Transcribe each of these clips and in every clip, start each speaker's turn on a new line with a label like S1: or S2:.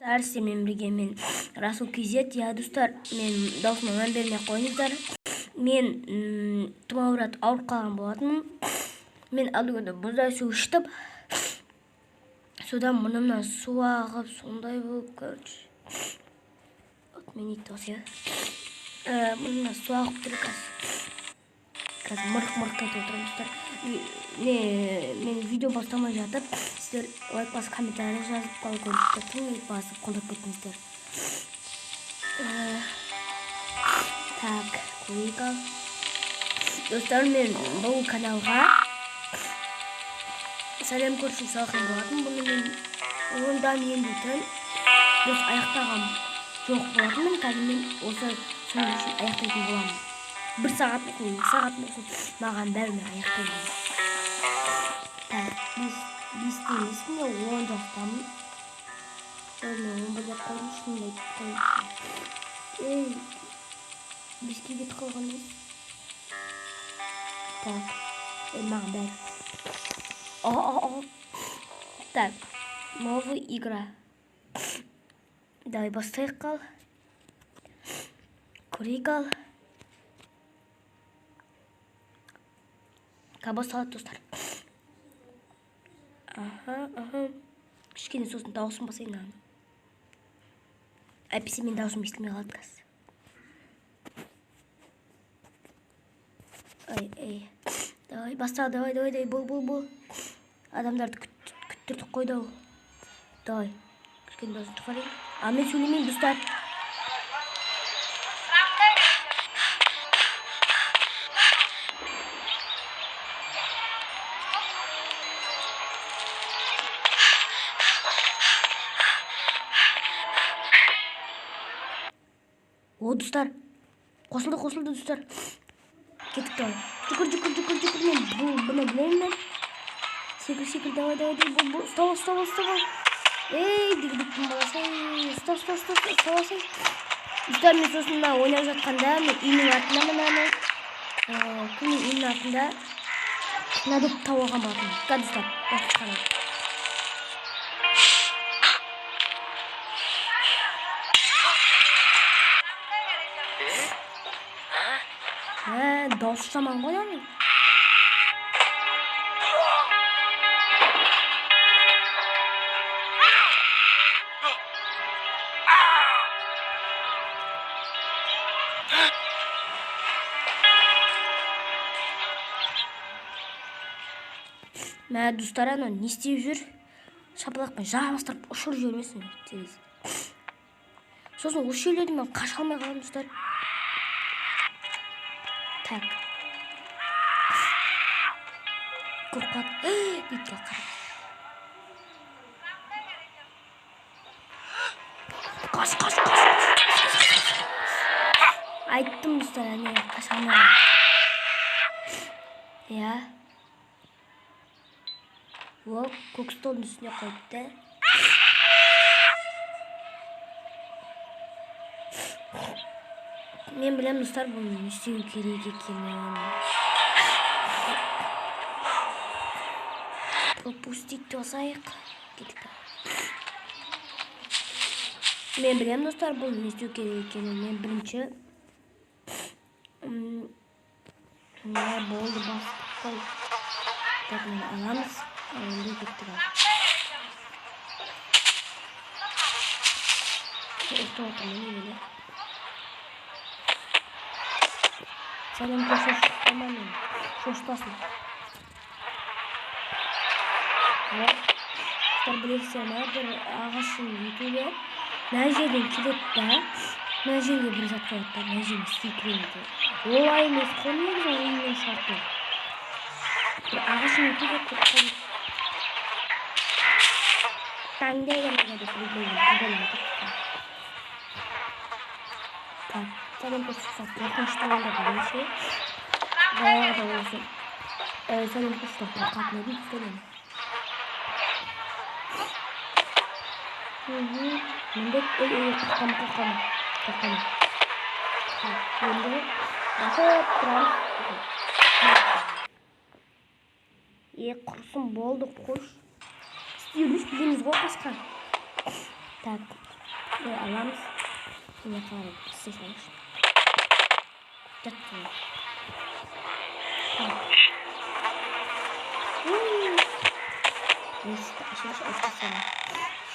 S1: Достар, сіздермен бірге мен Расул KZ. Иә, достар, мен даусыма мән бермей ақ қойыңыздар. Мен тұмауратып ауырып қалған болатынмын. Мен алдыңғы мұздай су іштім. Содан мұрнымнан су ағып, сондай болып, короче. Отменить осы, иә. Мұрнымнан су ағып тұр қазір. Қазір мырқ-мырқ етіп отырмын, достар. Не, мен видео бастамай жатып, сіздер лайк басып, комментарий жазып, колокольчикті тың басып қолдап кеттіңіздер. Так, көрейік ал. Достар, мен бұл каналға сәлем көрші салған болатын. Бұны мен онда мен дейтін дұрыс аяқтаған жоқ болатынмын. Қазір мен осы соның үшін аяқтайтын боламын. 1 сағат болсын, 2 сағат болсын, маған бәрібір аяқтаймын. Так, бесте емеспін, мен 10 жастамын. Ой, мен 11 деп қойдым, шынымды айтып қояйын. Ей, 5-ке кетіп қалған емес. Так, ей, маған бәрі. О-о-о. Так, новая игра. Давай бастайық қал. Көрейік ал. Басталады, достар. Аха, аха. Кішкене сосын дауысын басайын аны. Әйтпесе мен дауысым естілмей қалады қазір. Ай, ай. Давай, баста, давай, давай, давай, бол, бол, бол. Адамдарды күттірдік қой да ол. Давай. Кішкене дауысын шығарайын. А мен сөйлемеймін, достар. О, достар. Қосылды, қосылды, достар. Кеттік, давай. Жүгір, жүгір, жүгір, жүгір. Мен бұны білемін мен. Секір, секір, давай, давай, давай. Бол, бол. Ұстап ал, ұстап ал, ұстап ал. Ей, дігдіктің баласы. Ей, ұстап, ұстап, ұстап, ұстап алсай. Достар, мен сосын мына ойнап жатқанда, мен үйімнің артында мынаны, кімнің үйінің артында мына доп тауып алған болатынмын. Да, достар, басып қалады. Дауысы жаман ғой аның. Мә, достар, анау не істеп жүр? Шапалақпен жабыстырып ұшырып жібермесін терезе. Сосын осы жерлерден мен қаша алмай қаламын, достар. Так. Көріп қалады. Дейді қара. Қаш, қаш, қаш. Айттым, достар, әне қаша алмаймын. Иә. О, көк столдың үстіне қойыпты. Мен білемін, достар, бұны не істеу керек екенін. Пропустить басайық. Кеттік. Мен білемін, достар, бұны не істеу керек екенін. Мен бірінші не болды, бастық қой. Так, мен аламыз. Енді кеттік ал. Ұйықтап отырмын, не беле. Сәлем көрші, шошытпа мені. Шошытасың. Достар, білесіздер ма, бір ағылшын ютубер мына жерден келеді да, мына жерге бір зат қояды да, мына жерге секіреді. Олай емес қой негізі ойынның шарты. Бір ағылшын ютубер көріп қалдым. Таңдай деп білмеймін. Так, сәлем көрші, қорқынышты ойындар деген ше. Баяғыда осы сәлем көрші қорқатын едім, достар. Міндет, ой, ой, қорқамын, қорқамын, қорқамын. Так, енді басып тұрамыз. Е, құрсын, болды, қош. Істеуіміз білеміз ғой қасқа. Так. Аламыз. Мына қарай істей салайықшы. Жатты. Есікті ашайыншы, ашып тастадым.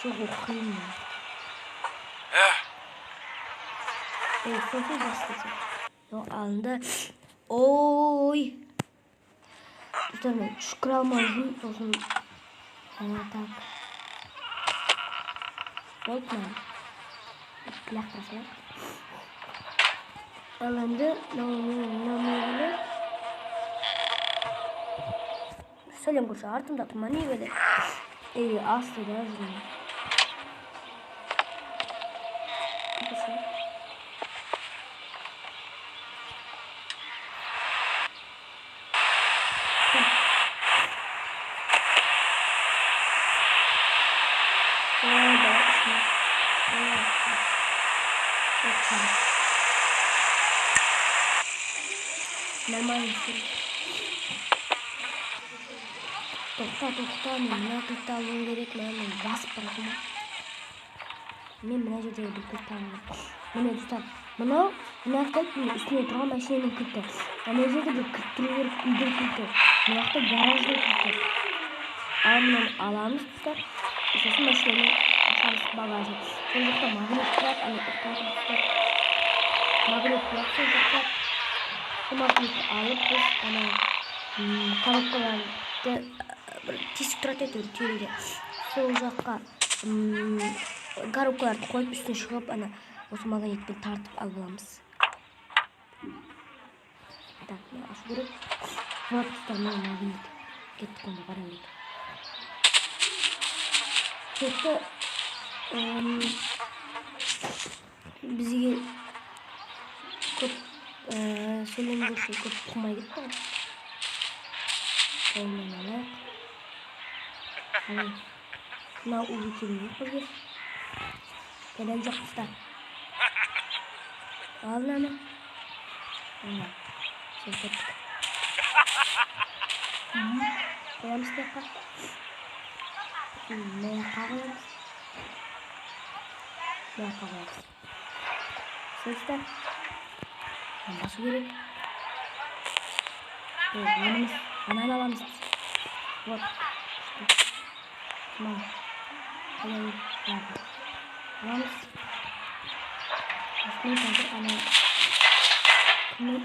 S1: Шығу қиын. Ей, сосын бастысы. Алынды. Ой. Достар, мен түшкіре алмай жүрмін, сосын так. Болды мына. Лақтыра салайық. Ал енді мынау сәлем көрші, артымда тұрма не бәле? Ей, астыда жүрмін. Нормально. Тоқта, тоқта, мен мына кілтті алуым керек, мына мен басып баратырмын. Мен мына жердегі бір кілтті алуым керек. Міне, достар, мынау мына кілт міне үстіне тұрған машинаның кілті. Ана жерде бір кілт тұру керек, үйдің кілті. Мына жақта гараждың кілті. Ал мынаны аламыз, достар. Сосын машинаны ашамыз, багажник. Сол жақта магнит тұрады, ана ұстатып, достар. Магнит тұрады сол жақта. Сол магнитті алып, біз ана коробкаларды бір тесік тұрады әйтеуір теріде. Сол жаққа коробкаларды қойып, үстіне шығып, ана осы магнитпен тартып алып аламыз. Так, мына ашу керек. Вот, достар, мына магнит. Кеттік онда, бара берейік. Кетті. Бізге көп сөйлем көрсе көп қумай кетті ғой. Қолмен алайық. Мынау уже керек жоқ бізге. Керек жоқ, достар. Ал мынаны. Мына. Все, кеттік. Қоямыз мына жаққа. Мына жаққа қоямыз. Мына жаққа қоямыз. Все, достар. Басу керек. Онымыз, ананы аламыз. Вот. Мына. Аламыз. Мен қазір ана кімнің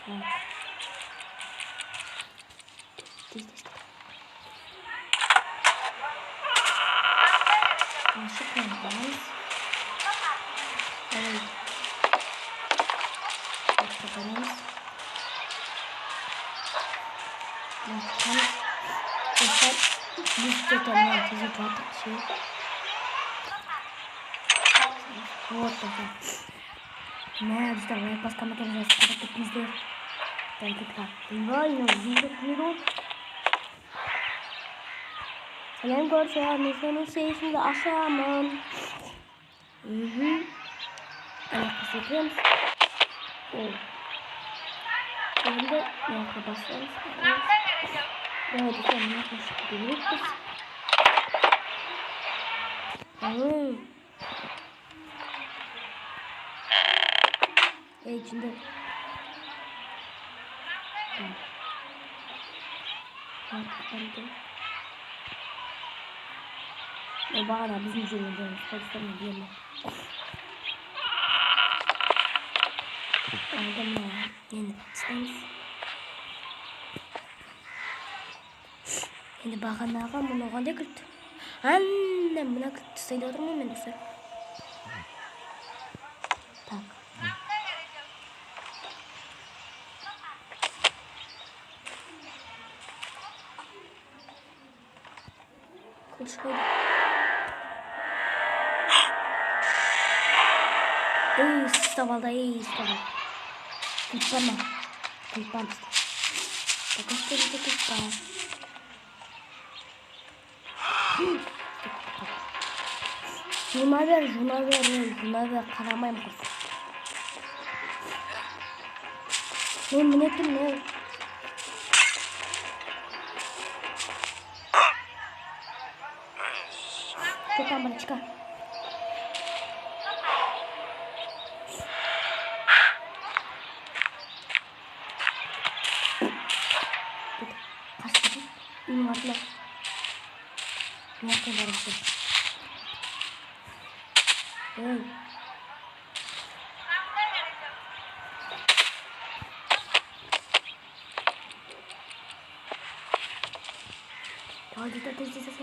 S1: так. Тез тез. Ашық аламыз. Давай. Барамыз. Достар, біз где-то мына тездетіп жатырық ше. Вот, достар. Мә, достар, лайк бас, комментарий жазып қалдырып кетіңіздер. Так, кеттік. Ойбай, мынау ұзын ғой. Сәлем көрші, мен сенің сейфіңді ашамын. Ана жаққа секіреміз. Енді мына жаққа басамыз. Давай, достар, мына жаққа шығып кетейік. Ей, жынды. Бағана біздің жерден жүрміз, достар, мен білемін. Алда мына нені тастаймыз. Енді бағанағы мынау қандай кілт? Ана мына кілтті тастай деп отырмын мен, достар. Так. Ключ қойды. Ей, ұстап алды, ей, ұстап алды. Кілт бар ма? Кілт бар бізде. Пока что бізде кілт бар. Жуна бер, жуна бер, жуна бер, қарамаймын құрсын. Мен міне тұрмын, ей. Что там, братишка? Қашып кетейік үйдің артына. Мына жақта барып тұр. Ей. Давай, давай, тез, тез, тез.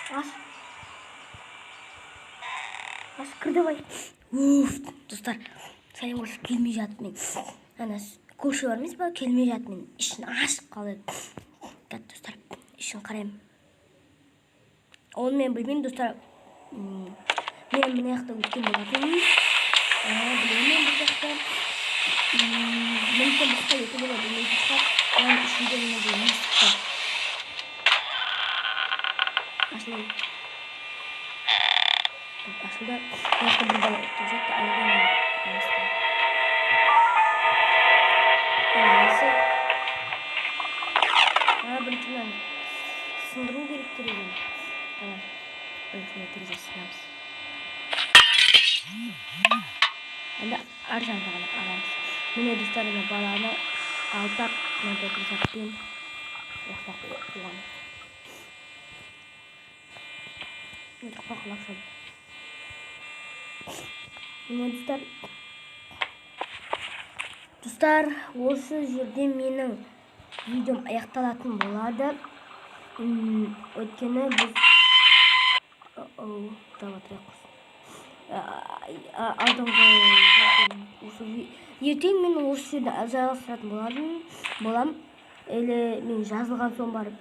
S1: Аш. Аш, кір давай. Уф, достар, сәлем көрші келмей жатып мен. Ана көрші бар емес па, келмей жатып мен ішін ашып қалды. Так, достар, ішін қараймын. Оны мен білмеймін, достар. Мен мына жақта өткен болатынмын. Білемін бұл жақта. Мүмкін басқа екі бола білмейтін шығар. Оның ішінде мынандай есік бар. Ашылады. Так, ашылды. Мына жақта бір бала ұйықтап жатты. Анадан есік. Бірінші мынаны сындыру керек терезені. Давай, бірінші мына терезе сындырамыз. Енді ар жағында ғана аламыз. Міне, достар, мына баланы алдап мынандай бір затпен осылай қуған. Құлап салды. Міне, достар. Достар, осы жерде менің видеом аяқталатын болады. Өйткені біз алдыңғы осы ертең мен осы жерде жалғастыратын болам. Или мен жазылған соң барып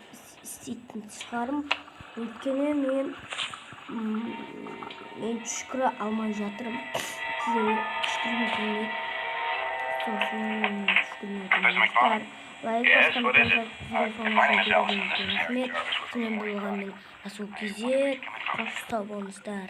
S1: істейтін шығармын. Өйткені мен түшкіре алмай жатырмын. Сіздерге түшкіргім келмейді. Сосын мен түшкірмей отырмын. Лайк басқан рахмет. Сізбен болған мен Расул Кизет. Қош сау болыңыздар.